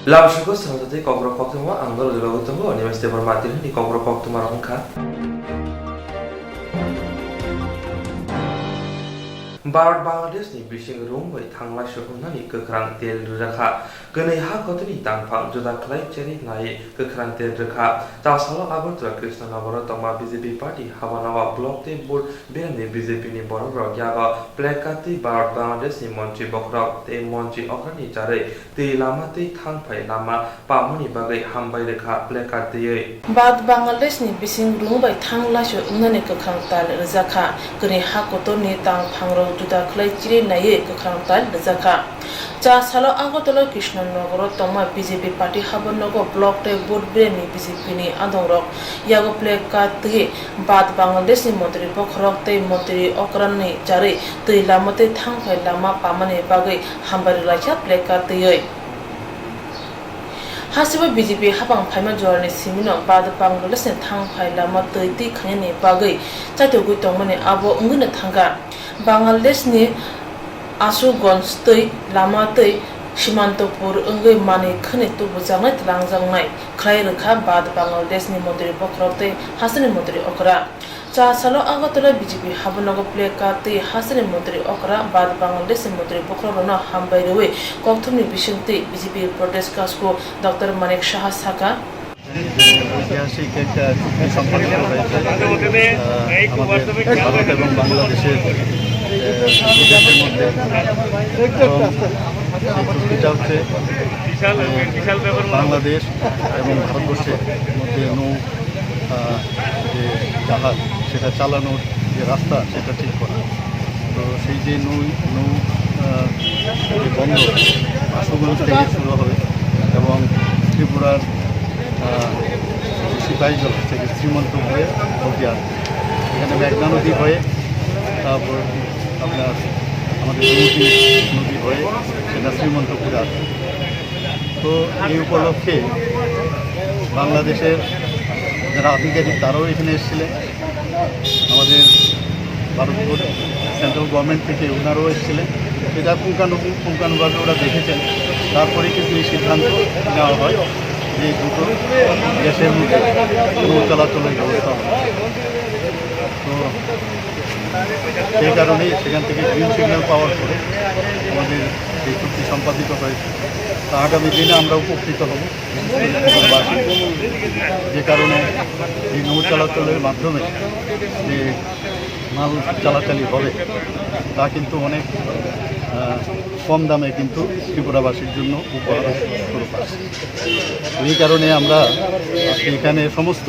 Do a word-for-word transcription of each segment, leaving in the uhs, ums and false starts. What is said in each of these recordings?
Lamsugo songtotwi kokrok koktwma ang norok logi tongo, Animesh Debbarma tini kokrok koktwma rok wngkha. Bharat Bangladesh ni bising rung bai thanglai suhumnani kwkhrang tel rwjakha. Kwnwi ha kotorni tangphang juda khlai cherwi nai kwkhrang tel rwkha. Chasalo Agartala Krishnanagar o tongma B J P party habanago block tei booth beremni B J P ni borok rok yago placard twi Bharat Bangladesh ni montri bokhorok tei montri okrani charwi twi lama twi thang phai lama pamani bagwi hambai rwkha placard twiwi. Bharat Bangladesh ni bising rung bai thang laisu wngnani kwkhrang tal rwjakha. Kwnwi ha kotorni tang phangrok juda khlai chiri naiwi kwkhrang tal rwjakha. Cha salo Agartala Krishnanagar o tongma B J P party habanogo block tei booth beremni B J P ni adongrok yago placard twiwi Bharat Bangladesh ni montri bokhorok tei montri okranni charwi twi lama twi thang phai lama pamani bagwi hambai rwlaikha placard twiwi. Hasteo B J P hapang phaima jorani simino Bharat Bangladesh ni thang phai lama twi twi khainani bagwi chaitogwi tongmani abo wngwino thangkha. Bangladesh ni Ashuganj twi lama twi Simantopur wngwi manwi khwnwi tubujaknai twlangjaknai khlai rwkha Bharat Bangladesh ni montri bokhorok tei hasteni montri okra. Cha salo Agartala B J P habanogo placard twi hasteni montri okra Bharat Bangladesh ni montri bokhorokrokno hambai rwui kokthumni bisingtwi B J P Pradesh Kasku Doctor Manik Saha sakha. ঐতিহাসিক একটা চুক্তি সম্পাদিত হয়েছে, আহ, আমাদের ভারত এবং বাংলাদেশের, আহ, দুই দেশের মধ্যে। এবং এই চুক্তিটা হচ্ছে, আহ, বাংলাদেশ এবং ভারতবর্ষের মধ্যে নৌ, আহ, যে জাহাজ, সেটা চালানোর যে রাস্তা, সেটা ঠিক করা। তো সেই যে নৌ, নৌ, আহ, যে বন্দর আশুগঞ্জ থেকে শুরু হবে এবং ত্রিপুরার, আহ, সিপাহীজলা থেকে শ্রীমন্তপুরে অবধি আসবে। এখানে মেঘনা নদী হয়ে, তারপর আপনার আমাদের গোমতী নদী হয়ে সেটা শ্রীমন্তপুরে আসবে। তো এই উপলক্ষে বাংলাদেশের যারা আধিকারিক, তারাও এখানে এসেছিলেন। আমাদের ভারত সেন্ট্রাল গভর্নমেন্ট থেকে ওনারাও এসেছিলেন। এটা পুঙ্খানু-, পুঙ্খানুপুঙ্খানুভাবে ওরা দেখেছেন, তারপরে কিন্তু এই সিদ্ধান্ত নেওয়া হয় যে এই দুটো দেশের মধ্যে নৌ চলাচলের ব্যবস্থা হবে। তো সেই কারণেই সেখান থেকে গ্রিন সিগন্যাল পাওয়ার পরে আমাদের এই চুক্তি সম্পাদিত হয়েছে। তো আগামী দিনে আমরা উপকৃত হব। যে কারণে এই নৌ চলাচলের মাধ্যমে যে মাল চালাচালি হবে, তা কিন্তু অনেক, আহ, কম দামে কিন্তু ত্রিপুরাবাসীর জন্য উপহার স্বরূপ আসে। এই কারণে আমরা আজকে এখানে সমস্ত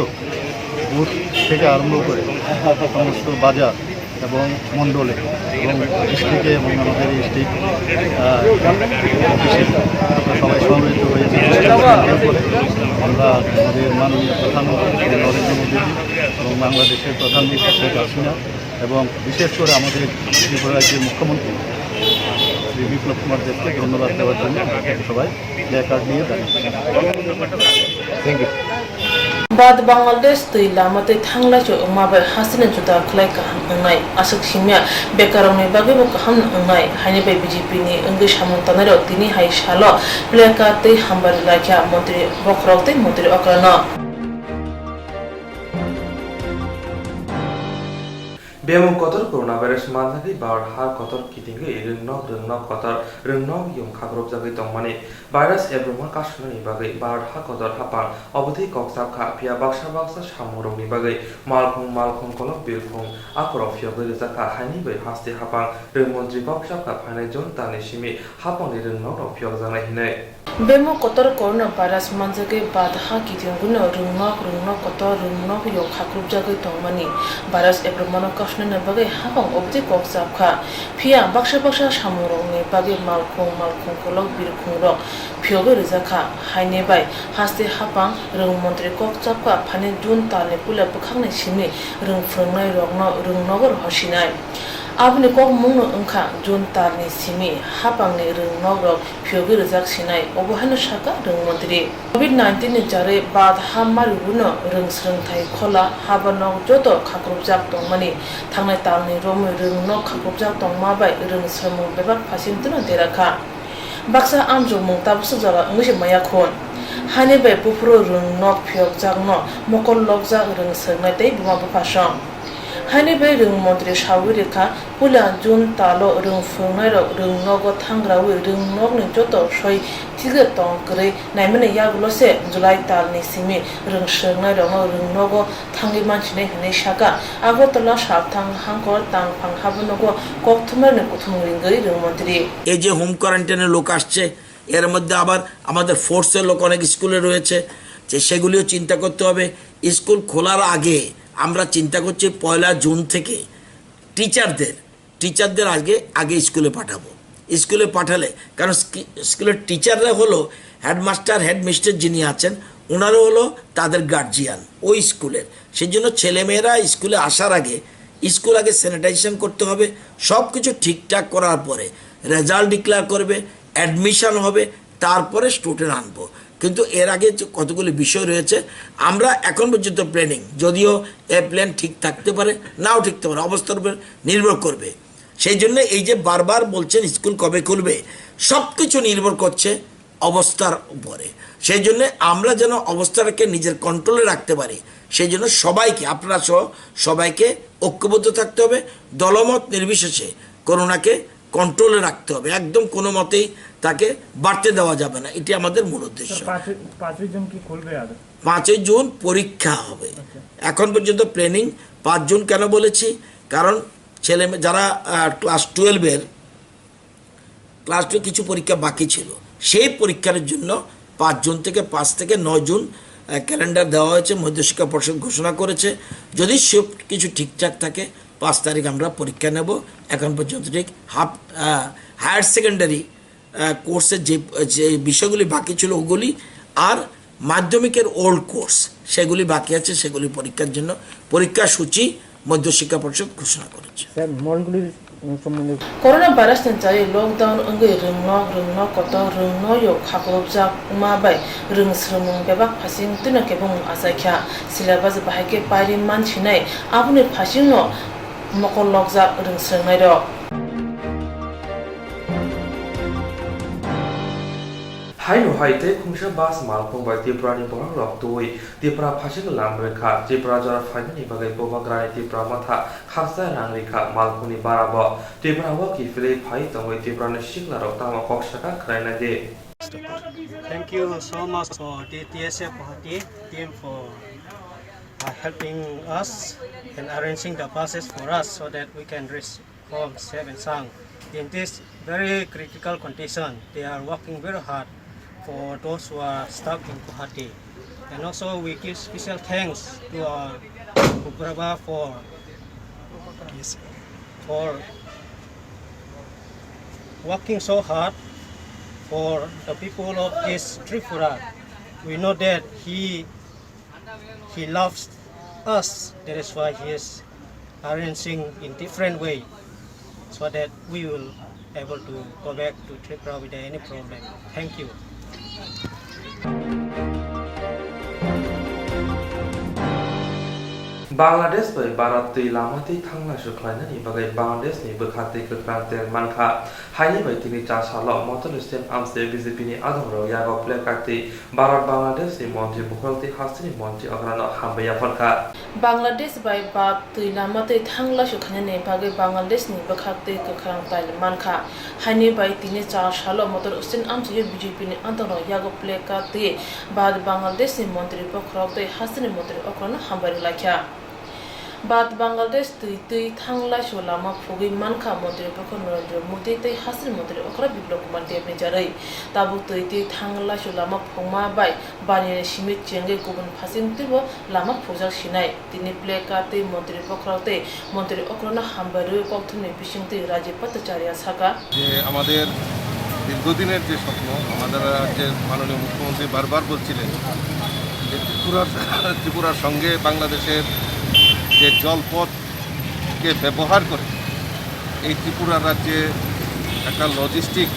বুথ থেকে আরম্ভ করে সমস্ত বাজার এবং মণ্ডলে এবং ডিস্ট্রিক্টে এবং আমাদের এই স্টেট, আহ, অফিসে আমরা সবাই সমবেত হয়েছি। আমরা আমাদের মাননীয় প্রধানমন্ত্রী নরেন্দ্র মোদীজি এবং বাংলাদেশের প্রধানমন্ত্রী শেখ হাসিনা এবং বিশেষ করে আমাদের ত্রিপুরা রাজ্যের মুখ্যমন্ত্রী শ্রী বিপ্লব কুমার দেবকে ধন্যবাদ দেওয়ার জন্য আমরা এখানে সবাই প্ল্যাকার্ড নিয়ে দাঁড়িয়ে। Thank you. Bad Bangladesh twi lama tei thanglaichuk wngma bai hasteni juda khlai kaham wngnai. Aswk simiya bekarokni bagwibo kaham wngnai, haini bai B J P ni wngwi samung tangnairok tini hai salo plaka tei hambai rwlaikha montri bokhorok tei montri okrano. Bemung kotor coronavirus manjagwi Bharat ha kotor kitingwi rwngnok rwngnok kotor rwngnok yong khakrupjagwi tongmani virus Abraham kasumani bagwi Bharat ha kotor hapang obotwi kok chapkha, phiya baksa baksa samungrokni bagwi malkhung malkhung kolok birkhung akorok phiyogwi rwjakha, haini bai haste hapang rwng montri kok chapkha phainai June talni simi hapangni rwngnok rok phiyokjaknai hinwi. Bemung kotor coronavirus manjagwi Bharat ha kitingwino rwngnok rwngnok kotor rwngnok yong khakrupjagwi tongmani virus Abraham kasumani bagwi hapang obotwi kok chapkha. Phiya baksa baksa samungrokni bagwi malkhung malkhung kolok birkhungrok phiyogwi rwjakha, haini bai haste hapang rwng montri kok chapkha phainai June talni puila bwkhakni simi rwng phwrwngnairokno rwngnogo rohorsinai. Aboni kokmungno wngkha June talni simi hapangni rwngnokrok phiyogwi rwjak sinai, obo haino sakha rwng montri. Covid nineteen ni jarwi Bharat ha mariwino rwng swrwngthai khola habanok joto khakrupjak tongmani thangnai talni romwi rwngnok khakrupjak tongma bai rwng swrwngmung bebak phaisingtwino derakha. Baksa amjokmung tabuksa jora wngwi se maya khun. Haini bai buphuru rwng nok phiyokjakno mokol lokjak rwng swrwngnai tei buma bupha song. Haini bai rwng montri sawi rikha, puila June talo rwng phwrwngnairok rwng nogo thangrawi rwng nokni joto soi thikjak tong kwrwi naimani yagulo se July talni simi rwng swrwngnairokno rwng nogo thangwi mansinai hwnwi sakha. Agartala Sapthang Hangkor Tangphang Habunogo kokthumrani kuthumung ringwi rwng montri. এই যে হোম কোয়ারেন্টাইনের লোক আসছে, এর মধ্যে আবার আমাদের ফোর্সের লোক অনেক স্কুলে রয়েছে, যে সেগুলিও চিন্তা করতে হবে। স্কুল খোলার আগে আমরা চিন্তা করছি পয়লা জুন থেকে টিচারদের, টিচারদের আগে, আগে স্কুলে পাঠাবো। স্কুলে পাঠালে, কারণ স্কি-, স্কুলের টিচাররা হলো হেডমাস্টার, হেডমিস্ট্রেস যিনি আছেন, ওনারও হলো তাদের গার্জিয়ান ওই স্কুলের। সেই জন্য ছেলেমেয়েরা স্কুলে আসার আগে স্কুল আগে স্যানিটাইজেশন করতে হবে। সব কিছু ঠিকঠাক করার পরে রেজাল্ট ডিক্লেয়ার করবে, অ্যাডমিশন হবে, তারপরে স্টুডেন্ট আনবো। কিন্তু এর আগে যে কতগুলি বিষয় রয়েছে, আমরা এখন পর্যন্ত প্ল্যানিং, যদিও এ প্ল্যান ঠিক থাকতে পারে, নাও ঠিক থাকতে পারে, অবস্থার উপর নির্ভর করবে। সেই জন্য এই যে বারবার বলছেন স্কুল কবে খুলবে, সব কিছু নির্ভর করছে অবস্থার উপরে। সেই জন্য আমরা যেন অবস্থাটাকে নিজের কন্ট্রোলে রাখতে পারি, সেই জন্য সবাইকে, আপনারা সহ সবাইকে ঐক্যবদ্ধ থাকতে হবে। দলমত নির্বিশেষে করোনাকে কন্ট্রোলে রাখতে হবে, একদম কোনো মতেই তাকে বাড়তে দেওয়া যাবে না, এটি আমাদের মূল উদ্দেশ্য। স্যার, পাঁচই, পাঁচই জুন কি খুলবে আর? পাঁচই জুন পরীক্ষা হবে। আচ্ছা। এখন পর্যন্ত প্ল্যানিং পাঁচ জুন। কেন বলেছি? কারণ ছেলে মেয়ে যারা, আহ, ক্লাস টুয়েলভের, ক্লাস টুয়েলভ কিছু পরীক্ষা বাকি ছিল, সেই পরীক্ষার জন্য পাঁচ জুন থেকে, পাঁচ থেকে নয় জুন, আহ, ক্যালেন্ডার দেওয়া হয়েছে, মধ্যশিক্ষা পর্ষদ ঘোষণা করেছে। যদি সব কিছু ঠিকঠাক থাকে, পাঁচ তারিখ আমরা পরীক্ষা নেব। এখন পর্যন্ত ঠিক হাফ, আহ, হায়ার সেকেন্ডারি, আহ, কোর্সের যে, যে বিষয়গুলি বাকি ছিল ওগুলি, আর মাধ্যমিকের ওল্ড কোর্স সেগুলি বাকি আছে, সেগুলি পরীক্ষার জন্য পরীক্ষা সূচি মধ্যশিক্ষা পর্ষদ ঘোষণা করেছে। স্যার, মলগুলির, উম, সম্বন্ধে Corona virus ni chari lockdown wngwi rwng nok, rwng nok kotor, rwng noyo khakrupjak wngma bai rwng swrwngmung bebak phasing twino kebengmung achaikha. Syllabus bahai khe pairi mansinai, aboni phasingno mokol lokjak rwng swrwngnairok. Haino hai tei khungsa bus malkhung bai Tripura ni borok rok twi Tripura phasing lam rwkha. Tripura jora phainani bagwi Bubagrani Tripura Motha khaksa rang rikha malkhungni bara bo. Tripura o kiphilwi phai tongwi Tripura ni sikla rok tamo kok saka khwlai nai di. Thank you so much for the T S F Guwahati team for, uh, helping us and arranging the buses for us so that we can reach home safe and sound. In this very critical condition, they are working very hard for those who are stuck in Guwahati. And also we give special thanks to our Bubagra for, for working so hard for the people of this Tripura. We know that he He loves us. That is why he is arranging in different way so that we will able to go back to Tripura without any problem. Thank you. Bangladesh bai Bharat twi lama twi thangla sukhlainani bagwi Bangladesh ni bwkha twi kwkhrang tel mankha. Haini bai tini cha salo motor stand amse B J P ni adongrok yago placard twi Bharat Bangladesh ni montri bokhorok tei hasteni montri okrano hambai yapharkha. Bangladesh bai Bharat twi lama twi thang laisu khainani bagwi Bangladesh ni bwkhak twi kwkhrang tail mankha. Haini bai tini cha salo motor stand amsio B J P ni adongrok yago placard twi Bharat Bangladesh ni montri bokhorok tei hasteni montri okrano hambai rwlaikha. Bharat Bangladesh twi twi thang laisu lama phugwi mankha montri bokhorok Narendra Modi tei hasteni montri okra Biplab Kumar Deb ni jarwi. Tabuk twi twi thang laisu lama phungma bai baniyani simi chengwi kubun phasing twibo lama phujak sinai. Tini placard twi montri bokhorok tei montri okrano hambai rwui kokthumni bisingtwi Rajiv Bhattacharya saka. যে আমাদের দীর্ঘদিনের যে স্বপ্ন, আমাদের রাজ্যের মাননীয় মুখ্যমন্ত্রী বারবার বলছিলেন যে ত্রিপুরার, ত্রিপুরার সঙ্গে বাংলাদেশের যে জলপথকে ব্যবহার করে এই ত্রিপুরা রাজ্যে একটা লজিস্টিক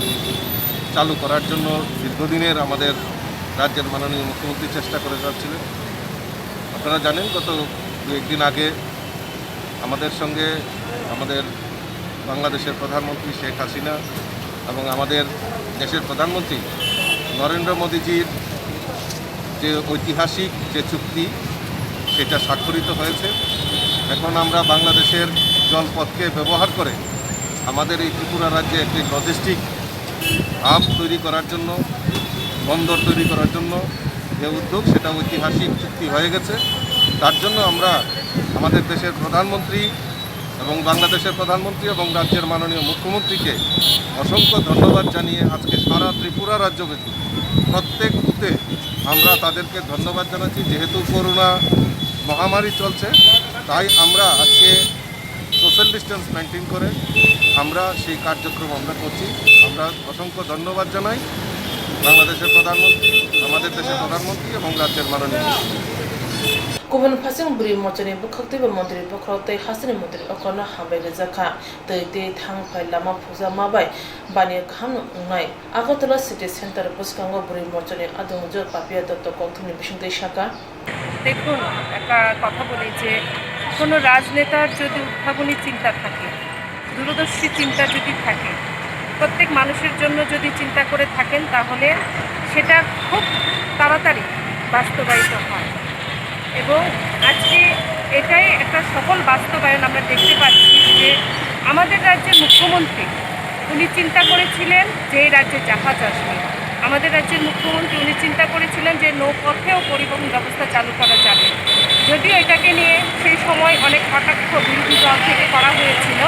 চালু করার জন্য দীর্ঘদিনের আমাদের রাজ্যের মাননীয় মুখ্যমন্ত্রী চেষ্টা করে যাচ্ছিলেন। আপনারা জানেন, গত দু একদিন আগে আমাদের সঙ্গে আমাদের বাংলাদেশের প্রধানমন্ত্রী শেখ হাসিনা এবং আমাদের দেশের প্রধানমন্ত্রী নরেন্দ্র মোদীজির যে ঐতিহাসিক যে চুক্তি, সেটা স্বাক্ষরিত হয়েছে। এখন আমরা বাংলাদেশের জলপথকে ব্যবহার করে আমাদের এই ত্রিপুরা রাজ্যে একটি লজিস্টিক হাব তৈরি করার জন্য, বন্দর তৈরি করার জন্য যে উদ্যোগ, সেটা ঐতিহাসিক চুক্তি হয়ে গেছে। তার জন্য আমরা আমাদের দেশের প্রধানমন্ত্রী এবং বাংলাদেশের প্রধানমন্ত্রী এবং রাজ্যের মাননীয় মুখ্যমন্ত্রীকে অসংখ্য ধন্যবাদ জানিয়ে আজকে সারা ত্রিপুরা রাজ্যব্যাপী প্রত্যেক বুথে আমরা তাদেরকে ধন্যবাদ জানাচ্ছি। যেহেতু করোনা মহামারী চলছে, তাই আমরা আজকে সোশ্যাল ডিস্টেন্স মেনটেন করে আমরা সেই কার্যক্রম আমরা করছি। আমরা অসংখ্য ধন্যবাদ জানাই বাংলাদেশের প্রধানমন্ত্রী, আমাদের দেশের প্রধানমন্ত্রী এবং রাজ্যের মাননীয় মুখ্যমন্ত্রী। Kubun phasing bwrwi mochani bwkhak twibo montri bokhorok tei hasteni montri okorno hambai rijak kha. Twi tei thang phai lama phuja ma bai baniya kaham no wngnai. Agartala City Center bwskango bwrwi mochani adongjwk Papiya Dotto kokthumni bisingtwi saka. দেখুন, একটা কথা বলি যে কোনো রাজনেতার যদি উদ্ভাবনী চিন্তা থাকে, দূরদর্শী চিন্তা যদি থাকে, প্রত্যেক মানুষের জন্য যদি চিন্তা করে থাকেন, তাহলে সেটা খুব তাড়াতাড়ি বাস্তবায়িত হয়। এবং আজকে এটাই একটা সফল বাস্তবায়ন আমরা দেখতে পাচ্ছি যে আমাদের রাজ্যের মুখ্যমন্ত্রী উনি চিন্তা করেছিলেন যে এই রাজ্যে জাহাজ আসবে। আমাদের রাজ্যের মুখ্যমন্ত্রী উনি চিন্তা করেছিলেন যে নৌপথেও পরিবহন ব্যবস্থা চালু করা যাবে। যদিও এটাকে নিয়ে সেই সময় অনেক কটাক্ষ বিরোধী দল থেকে করা হয়েছিল,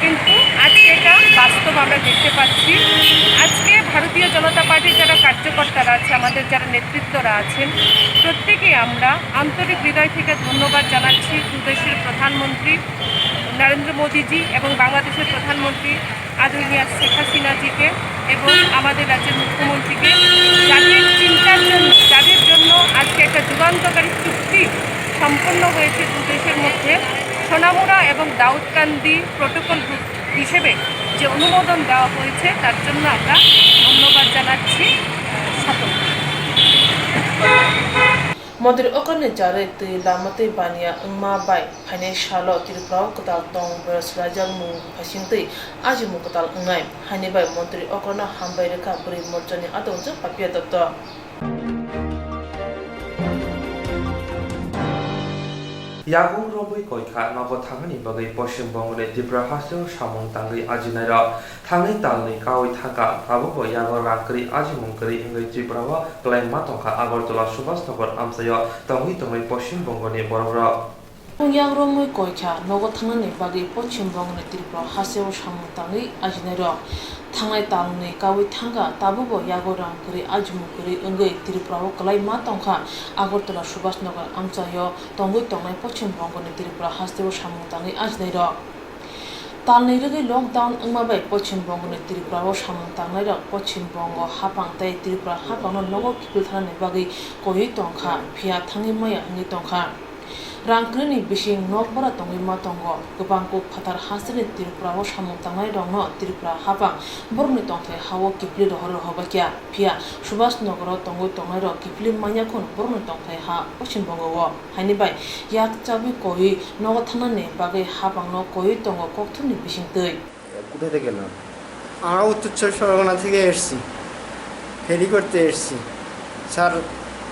কিন্তু আজকে এটা বাস্তব আমরা দেখতে পাচ্ছি। আজকে ভারতীয় জনতা পার্টির যারা কার্যকর্তারা আছে, আমাদের যারা নেতৃত্বরা আছেন, প্রত্যেকেই আমরা আন্তরিক হৃদয় থেকে ধন্যবাদ জানাচ্ছি দুদেশের প্রধানমন্ত্রী নরেন্দ্র মোদীজি এবং বাংলাদেশের প্রধানমন্ত্রী আদরণীয় শেখ হাসিনাজিকে এবং আমাদের রাজ্যের মুখ্যমন্ত্রীকে, যাদের চিন্তার জন্য, যাদের জন্য আজকে একটা যুগান্তকারী চুক্তি সম্পন্ন হয়েছে দু দেশের মধ্যে। সোনামুড়া এবং দাউদকান্দি প্রোটোকল হিসেবে যে অনুমোদন দেওয়া হয়েছে, তার জন্য আমরা ধন্যবাদ জানাচ্ছি সকলকে। Montri okorni jarwi twi lama tei baniya wngma bai phainai salo Tripura o kwtal tong boyar swlaijakmung phaisingtwi ajimung kwtal wngnai, haini bai montri okorno hambai rwkha bwrwi morchani adongjwk Papiya Dotto. Yago romwi koikha nogo thangnani bagwi Poschim Bongoni Tripura hasteo samung tangwi ajinairok. Thangnai talni kaui thangkha, tabukbo yago rang kwrwi ajimung kwrwi wngwi Tripura o kwlai ma tongkha Agartala Subhas Nagar amchaio tongwi tongnai Poschim Bongoni borokrok. Yago romwi koikha nogo thangnani bagwi Poschim Bongoni Tripura hasteo samung tangwi ajinairok. Thangnai talni kaui thangkha, tabukbo yago rang kwrwi ajimung kwrwi wngwi Tripura o kwlai ma tongkha Agartala Subhas Nagar amchaio tongwi tongnai Poschim Bongoni Tripura hasteo samung tangwi ajinairok. Talni rwgwi lockdown wngma bai Poschim Bongoni Tripura o samung tangnairok Poschim Bongo haphang tei Tripura haphangno nogo kiphil thanani bagwi koiwi tongkha, phiya thangwi maya wngwi tongkha. Rang kwrwini bising nok bora tongwi ma tongo. Kwbang kuk phatar hasteni Tripura o samung tangnairokno Tripura haphang borokni tongthai ha-o kiphilwi rohor rohor baikha, phiya Subhas Nagar o tongwi tongnairok kiphilwi manya khun borokni tongthai ha Poschim Bongo o. Haini bai yak chabwi koiwi nogo thangnani bagwi haphangno koiwi tongo kokthumni bisingtwi. কোথা থেকে এলেন? আমরা উত্তর চব্বিশ পরগনা থেকে এসেছি, ফেরি করতে এসেছি। স্যার,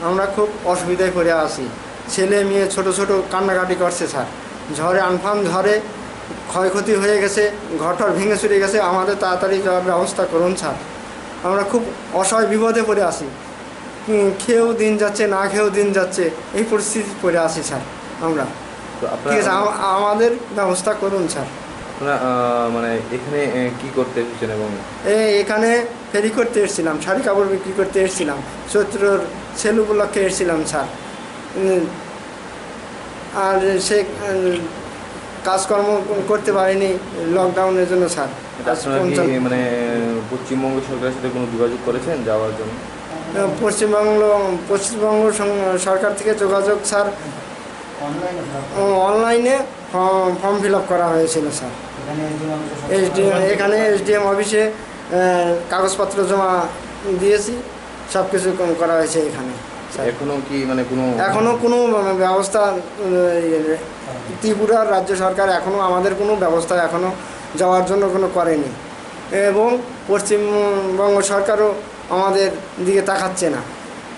আমরা খুব অসুবিধায় পড়ে আছি। ছেলে মেয়ে ছোট ছোট কান্নাকাটি করছে স্যার। ঝড়ে, আমফান ঝড়ে ক্ষয়ক্ষতি হয়ে গেছে, ঘরটর ভেঙে চুরে গেছে। আমাদের তাড়াতাড়ি যাওয়ার ব্যবস্থা করুন স্যার। আমরা খুব অসহায় বিপদে পড়ে আছি। উম, খেয়েও দিন যাচ্ছে, না খেয়েও দিন যাচ্ছে, এই পরিস্থিতি পড়ে আছি স্যার আমরা। তো আপনারা ঠিক আছে, আম-, আমাদের ব্যবস্থা করুন স্যার। আপনারা, আহ, মানে এখানে, এ, কি করতে এসেছেন এবং এ, এখানে ফেরি করতে এসেছিলাম, শাড়ি কাপড় বিক্রি করতে এসেছিলাম, চৈত্রর সেল উপলক্ষে এসেছিলাম স্যার। উম, আর সে, উম, কাজকর্ম করতে পারিনি লকডাউনের জন্য স্যার। এটা আজ আপনারা কি পঞ্চাশ মানে পশ্চিমবঙ্গ সরকারের সাথে কোনো যোগাযোগ করেছেন যাওয়ার জন্য? আহ, পশ্চিমবঙ্গ, পশ্চিমবঙ্গ সং-, সরকার থেকে যোগাযোগ স্যার, ও, অনলাইনে ফর্ম, ফর্ম ফিল আপ করা হয়েছিল স্যার। এখানে এসডিএম অফিসে সব এসডিএম, এখানে এসডিএম অফিসে, আহ, কাগজপত্র জমা দিয়েছি, সব কিছু ক-, করা হয়েছে এখানে স্যার। এখনো কি মানে কোনো এখনো কোনো মানে ব্যবস্থা, উম, ইয়ে, ত্রিপুরার রাজ্য সরকার এখনো আমাদের কোনো ব্যবস্থা এখনো যাওয়ার জন্য কোনো করেনি। এবং পশ্চিমবঙ্গ সরকারও আমাদের দিকে তাকাচ্ছে না,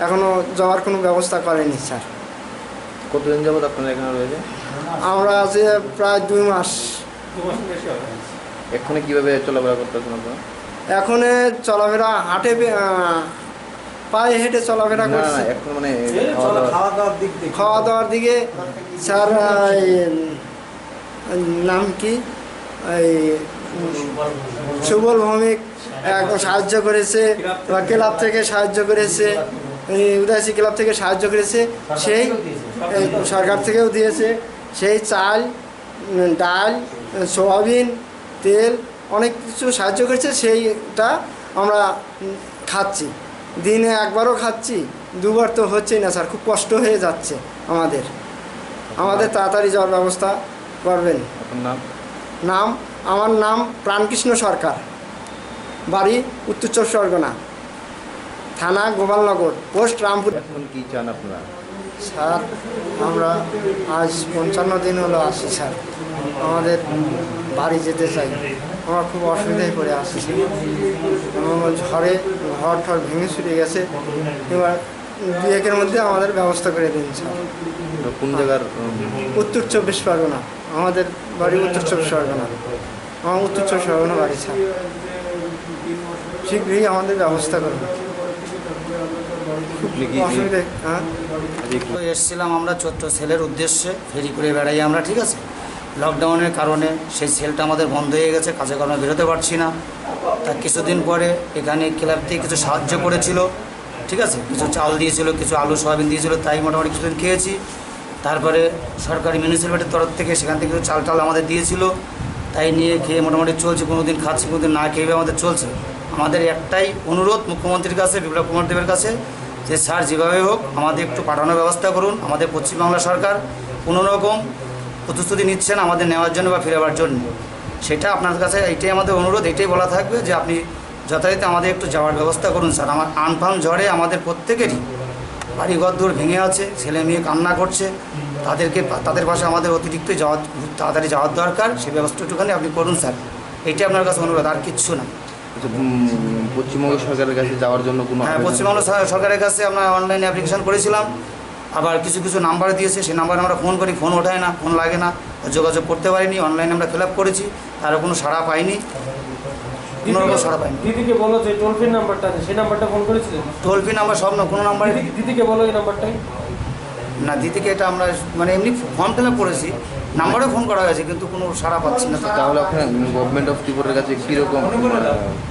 এখনও যাওয়ার কোনো ব্যবস্থা করেনি, স্যার। কতদিন যাবত আপনারা এখানে রয়েছেন? আমরা আছি প্রায় দুই মাস। এখানে কিভাবে চলাফেরা করতেছেন আপনারা? এখানে চলাফেরা হাঁটে পে-, আহ, পায়ে হেঁটে চলাফেরা না, করছি। না, এখন মানে এই খাওয়া চলা-, দাওয়া? খাওয়া দাওয়ার দিক দিয়ে। খাওয়া দাওয়ার দিকে, স্যার, আহ, এই, নাম কি? এই, সুবল ভৌমিক এক সাহায্য করেছে, বা ক্লাব থেকে সাহায্য করেছে, এই উদাসী ক্লাব থেকে সাহায্য করেছে, সেই, এই সরকার থেকেও দিয়েছে, সেই চাল, উম, ডাল, সোয়াবিন, তেল, অনেক কিছু সাহায্য করেছে, সেইটা আমরা, উম, খাচ্ছি। দিনে একবারও খাচ্ছি, দুবার তো হচ্ছেই না, স্যার, খুব কষ্ট হয়ে যাচ্ছে আমাদের। আমাদের তাড়াতাড়ি যাওয়ার ব্যবস্থা করবেন। আপনার নাম? নাম, আমার নাম প্রাণকৃষ্ণ সরকার, বাড়ি উত্তর চব্বিশ পরগনা, থানা গোপালনগর, পোস্ট রামপুর। এখন কি চান আপনারা? স্যার, আমরা আজ পঞ্চান্ন দিন হলো আসি, স্যার। আমাদের বাড়ি যেতে চাই, আমরা খুব অসুবিধায় পড়ে আসি, স্যার। এবং ঝড়ে ঘর টর ভেঙে চুরে গেছে। এবার দুই একের মধ্যে আমাদের ব্যবস্থা করে দিন, স্যার। তো কোন জায়গার, উম, উত্তর চব্বিশ পরগনা, আমাদের বাড়ি উত্তর চব্বিশ পরগনা। আমার উত্তর চব্বিশ পরগনা বাড়ি, স্যার। শীঘ্রই আমাদের ব্যবস্থা করুন। খুব আপনি কি, কি অসুবিধা, হ্যাঁ? তো এসছিলাম আমরা ছোট্ট ছেলের উদ্দেশ্যে, ফেরি করে বেড়াই আমরা, ঠিক আছে? লকডাউনের কারণে সেই সেলটা আমাদের বন্ধ হয়ে গেছে, কাজে কর্মে বেরোতে পারছি না। তা কিছুদিন পরে এখানে ক্লাব থেকে কিছু সাহায্য করেছিল, ঠিক আছে? কিছু চাল দিয়েছিল, কিছু আলু সয়াবিন দিয়েছিল, তাই মোটামুটি কিছুদিন খেয়েছি। তারপরে সরকারি মিউনিসিপ্যালিটির তরফ থেকে সেখান থেকে কিছু চাল টাল আমাদের দিয়েছিল, তাই নিয়ে খেয়ে মোটামুটি চলছে। কোনো দিন খাচ্ছি, কোনো দিন না খেয়ে আমাদের চলছে। আমাদের একটাই অনুরোধ মুখ্যমন্ত্রীর কাছে, বিপ্লব কুমার দেবের কাছে, যে স্যার, যেভাবে হোক আমাদের একটু পাঠানোর ব্যবস্থা করুন। আমাদের পশ্চিমবাংলা সরকার কোনো রকম প্রতিশ্রুতি নিচ্ছেন আমাদের নেওয়ার জন্য বা ফিরাবার জন্য, সেটা আপনার কাছে এইটাই আমাদের অনুরোধ, এইটাই বলা থাকবে যে আপনি যথারীতি আমাদের একটু যাওয়ার ব্যবস্থা করুন, স্যার। আমার আমফান ঝড়ে আমাদের প্রত্যেকেরই বাড়িঘর দূর ভেঙে আছে, ছেলে মেয়ে কান্না করছে, তাদেরকে, তাদের পাশে আমাদের অতিরিক্ত যাওয়া, তাড়াতাড়ি যাওয়ার দরকার, সেই ব্যবস্থা একটুখানি আপনি করুন, স্যার। এইটা আপনার কাছে অনুরোধ, আর কিচ্ছু না। আচ্ছা, উম, পশ্চিমবঙ্গ সরকারের কাছে যাওয়ার জন্য কোনো হ্যাঁ, আবেদন? পশ্চিমবঙ্গ সর-, সরকারের কাছে আমরা অনলাইনে অ্যাপ্লিকেশন করেছিলাম, আবার কিছু কিছু নাম্বার দিয়েছে, সেই নাম্বারে আমরা ফোন করি, ফোন ওঠায় না, ফোন লাগে না, যোগাযোগ করতে পারিনি। অনলাইনে আমরা ফিল আপ করেছি, তারও কোনো সাড়া পাইনি, কোনো রকম দিদিকে, সাড়া পাইনি। দিদিকে বলো যে টোল ফ্রি নাম্বারটা আছে, সেই নাম্বারটা ফোন করেছিলেন? টোল ফ্রি নাম্বার সব না, কোনো নাম্বারে দিদি-, দিদিকে বলো এই নাম্বারটাই। না, দিদিকে এটা আমরা মানে এমনি ফর্ম ফিল আপ করেছি, নাম্বারে ফোন করা হয়েছে, কিন্তু কোনো সাড়া পাচ্ছি না। তাহলে আপনার গভর্নমেন্ট অফ ত্রিপুরার কাছে কীরকম, আহ,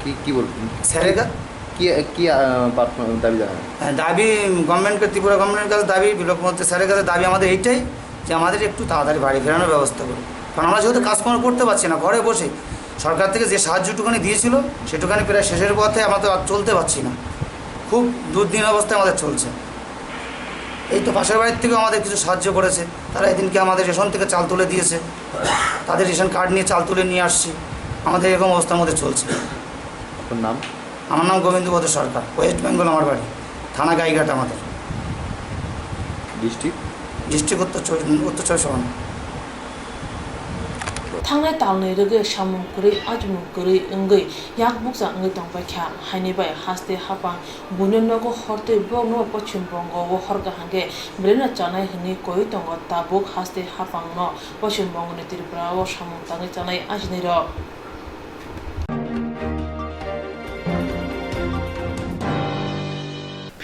কী, কী বলবেন? স্যারের কা-, কি, কি, আহ, প্রার্থনা, দাবি জানান? হ্যাঁ, দাবি গভর্নমেন্টকে, ত্রিপুরা গভর্নমেন্টের কাছে দাবি, বিপ্লব কুমার স্যারের কাছে দাবি আমাদের এইটাই যে আমাদের একটু তাড়াতাড়ি বাড়ি ফেরানোর ব্যবস্থা করুন। কারণ আমরা যেহেতু কাজকর্ম করতে পারছি না, ঘরে বসে সরকার থেকে যে সাহায্যটুকুনি দিয়েছিল, সেটুকুনি প্রায় শেষের পথে, আমরা তো আর চলতে পারছি না, খুব দুর্দিন অবস্থায় আমাদের চলছে। এই তো পাশের বাড়ির থেকেও আমাদের কিছু সাহায্য করেছে, তারা এদিনকে আমাদের রেশন থেকে চাল তুলে দিয়েছে, তাদের রেশন কার্ড নিয়ে চাল তুলে নিয়ে আসছি, আমাদের এরকম অবস্থার মধ্যে চলছে। আপনার নাম? আমার নাম গোবিন্দপদ সরকার, ওয়েস্ট বেঙ্গল আমার বাড়ি, থানা গাইঘাট আমাদের। ডিস্ট্রিক্ট? ডিস্ট্রিক্ট উত্তর চব্বিশ, উত্তর চব্বিশ Pargana. Thangnai talni rwgwi samung kwrwi, ajimung kwrwi wngwi yak bukcha wngwi tongbaikha, haini bai haste haphang buino nogo hortwi borokno Poschim Bongo o hor kaham khe belai no chanai hwnwi koi tongo tabuk haste haphangno Poschim Bongoni Tripura o samung tangwi chanai ajinirok.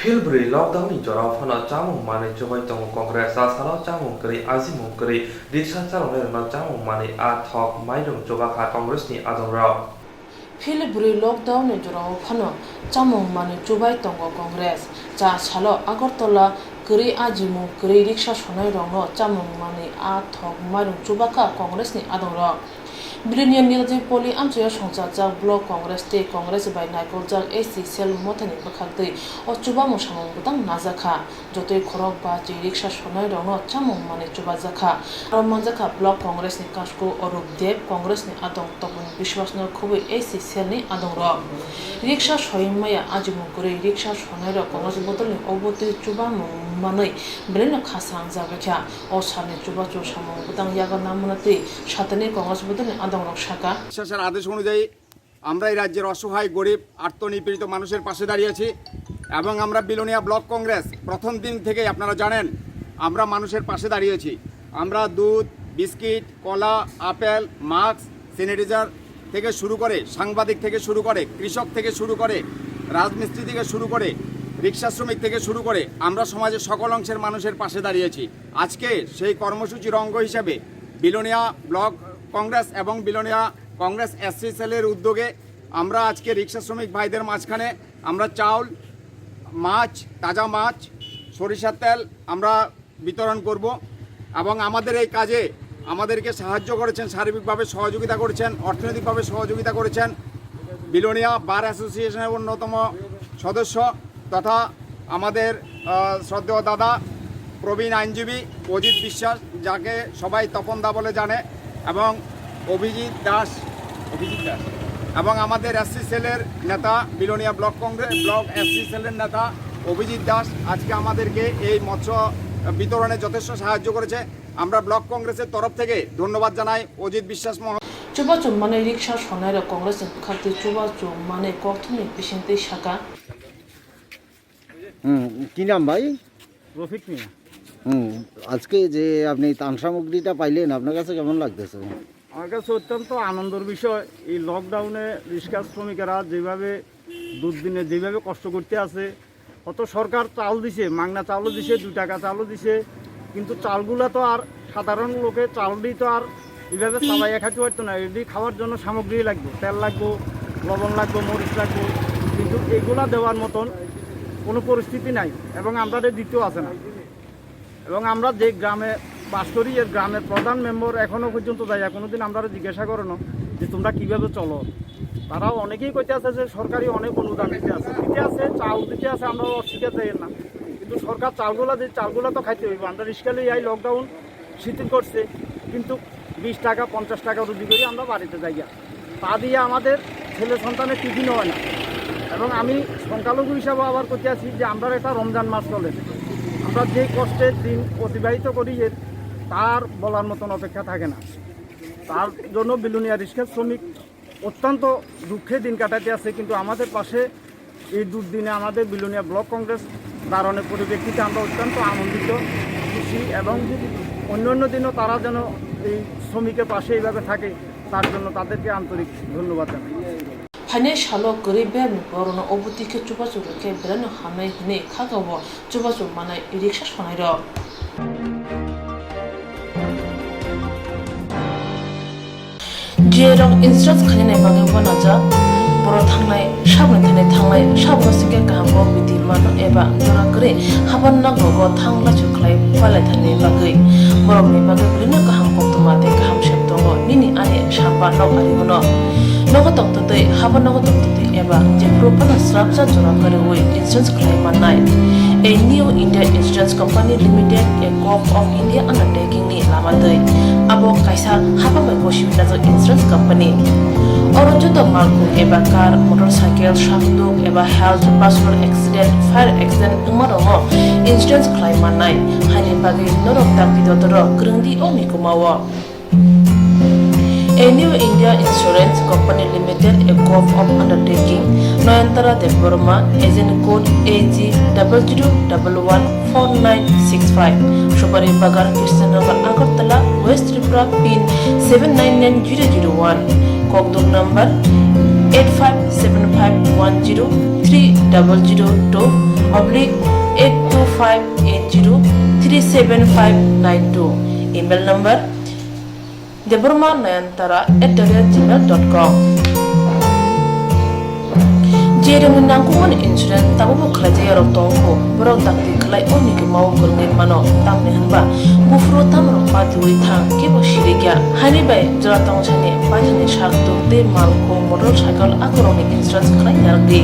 Phil bwrwi lockdown ni jorao phano chamung manwi chubai tongo Congress, a salo chamung kwrwi, ajimung kwrwi, riksa chaloknairokno chamung manwi a thok mairung chubakha Congress ni adongrok. Phil bwrwi lockdown ni jorao phano chamung manwi chubai tongo Congress, cha salo Agartala kwrwi ajimung kwrwi riksa sonairokno chamung manwi a thok mairung chubakha Congress ni adongrok. Bwrwini Netaji Poli amchaio songchajak Block Congress tei Congress bai naikoljak A C cell mothani bwkhaktwi o chubamung samung bwtang najakha. Jotoi khorok bachi riksa sonairokno chamung manwi chubajakha. Aro manjakha Block Congress ni kasku Orup Deb, Congress ni adong Topon Biswas no khubui A C cell ni adongrok. Riksa soimaya ajimung kwrwi riksa sonairok Congress bodolni obotwi chubamung manwi belaino khasrangjak baikha. O salni chubachu samung bwtang yago namuna twi satani Congress bodolni adongrok saka. Sir, sir, আদেশ অনুযায়ী আমরা এই রাজ্যের অসহায়, গরিব, আর্তনিপীড়িত মানুষের পাশে দাঁড়িয়েছি এবং আমরা বিলোনিয়া ব্লক কংগ্রেস প্রথম দিন থেকেই, আপনারা জানেন, আমরা মানুষের পাশে দাঁড়িয়েছি। আমরা দুধ, বিস্কিট, কলা, আপেল, মাস্ক, স্যানিটাইজার থেকে শুরু করে, সাংবাদিক থেকে শুরু করে, কৃষক থেকে শুরু করে, রাজমিস্ত্রি থেকে শুরু করে, রিক্সা শ্রমিক থেকে শুরু করে আমরা সমাজের সকল অংশের মানুষের পাশে দাঁড়িয়েছি। আজকে সেই কর্মসূচির অঙ্গ হিসেবে বিলোনিয়া ব্লক কংগ্রেস এবং বিলোনিয়া কংগ্রেস এসসি সেলের উদ্যোগে আমরা আজকে রিক্সা শ্রমিক ভাইদের মাঝখানে আমরা চাউল, মাছ, তাজা মাছ, সরিষার তেল আমরা বিতরণ করব এবং আমাদের এই কাজে আমাদেরকে সাহায্য করেছেন, সার্বিকভাবে সহযোগিতা করেছেন, অর্থনৈতিকভাবে সহযোগিতা করেছেন বিলোনিয়া বার অ্যাসোসিয়েশনের অন্যতম সদস্য তথা আমাদের, আহ, শ্রদ্ধেয় দাদা প্রবীণ আইনজীবী অজিত বিশ্বাস, যাকে সবাই তপন দা বলে জানে, এবং অভিজিৎ দাস, অভিজিৎ দাস, এবং আমাদের এসসি সেলের নেতা, বিলোনিয়া ব্লক কংগ্রেস, ব্লক এসসি সেলের নেতা অভিজিৎ দাস আজকে আমাদেরকে এই মৎস্য বিতরণে যথেষ্ট সাহায্য করেছে। আমরা ব্লক কংগ্রেসের তরফ থেকে ধন্যবাদ জানাই অজিত বিশ্বাস মহোদয়। Chubachu manwi riksa sonai rok Congress ni bwkhak twi chubachu manwi kokthumni bisingtwi saka. হুম, কি নাম ভাই? রফিক মিয়া। হুম, আজকে যে আপনি ত্রাণ সামগ্রীটা পাইলেন, আপনার কাছে কেমন লাগতেছে? আমার কাছে অত্যন্ত আনন্দের বিষয়। এই লকডাউনে রিক্সা শ্রমিকেরা যেভাবে দুর্দিনে যেভাবে কষ্ট করতে আছে, অত সরকার চাল দিছে, মাগনা চালও দিছে, দুই টাকা চালও দিছে, কিন্তু চালগুলা তো আর সাধারণ লোকে চাল দিয়ে তো আর এভাবে চালাইয়া খাইতে পারতো না। এটি খাওয়ার জন্য সামগ্রী লাগবে, তেল লাগবে, লবণ লাগবে, মরিচ লাগবে, কিন্তু এগুলা দেওয়ার মতন কোনো পরিস্থিতি নাই এবং আমরা দিতেও আছে না। এবং আমরা যে গ্রামে বাস করি, এর গ্রামের প্রধান মেম্বার এখনো পর্যন্ত যাইয়া কোনোদিন আমরা জিজ্ঞাসা করে না যে তোমরা কিভাবে চলো। তারা অনেকেই কইতে আছে যে সরকারি অনেক অনুদান দিতে আছে, দিতে আছে, চাল দিতে আছে, আমরা অস্বীকার যাই না, কিন্তু সরকার চালগুলা যে চালগুলা তো খাইতে হইব। আমরা রিক্সা লই এই লকডাউন শিথিল করছে, কিন্তু বিশ টাকা পঞ্চাশ টাকা রুজি করি আমরা বাড়িতে যাই। তা দিয়ে আমাদের ছেলে সন্তানের টিফিনও হয় না। এবং আমি সংখ্যালঘু হিসাবে আবার করতে আছি যে আমরা একটা রমজান মাস চলে, আমরা যে কষ্টের দিন অতিবাহিত করি, এর তার বলার মতন অপেক্ষা থাকে না। তার জন্য বিলোনিয়া রিক্সা শ্রমিক অত্যন্ত দুঃখে দিন কাটাতে আছে, কিন্তু আমাদের পাশে এই দুর্দিনে আমাদের বিলোনিয়া ব্লক কংগ্রেস দাঁড়ানোর পরিপ্রেক্ষিতে আমরা অত্যন্ত আনন্দিত, খুশি এবং অন্যান্য দিনও তারা যেন এই শ্রমিকের পাশে এইভাবে থাকে, তার জন্য তাদেরকে আন্তরিক ধন্যবাদ জানাই। Phainai salo kwrwi berni borokno obo twi khe chubachu rwkhe belaino hamnai hwnwi kha kabo chubachu manai riksa sonairok. Jerok insurance khainani bagwi uanajak, borok thangnai saboni thani thangnai, saboni singkhe kaham kok bidi mano eba jora kwrwi haban nogo thang lachu khlai pailaithani bagwi, borokni bagwi bwlwino kaham koktwma tei kaham sep tongo nini ani samba nok ari bono. Nogo tongtwtwi, haban nogo tongtwtwi eba jephuru phano swrapsa jora kwrwi insurance khlai mannai. A New India Insurance Company Limited, a Corp of India undertaking ni lama twi. Abo kaisa hapang bai gosi wngjak insurance company. Oro joto malkhung eba car, motorcycle, sakduk eba health, personal accident, fire accident wngma rokno insurance khlai mannai. Haini bagwi norok dakti dotoro kwrwngdi o mikuma o. A New India Insurance Company Limited, a Corp of Undertaking, Nayantara Debbarma, agent code A G double zero double one four nine six five, Supari Bagan, Krishnanagar, Agartala, West Tripura, pin seven nine nine zero zero one, Kokduk number eight five seven five one zero three double zero two oblique eight two five eight zero three seven five nine two, email number Debbarma Nayantara at the rate gmail dot com. Jerokni nangkukmani insurance tabukbo khlaijak yarok tongkho, borok dakti khlai o mikuma o kwrwngwi mano, tamni hwnba buphuru tamrok patiwi thang kebo sirikya. Haini bai jora tongsani paithakni sak tuk tei malkhung, motorcycle akorokni insurance khlai narwkdi.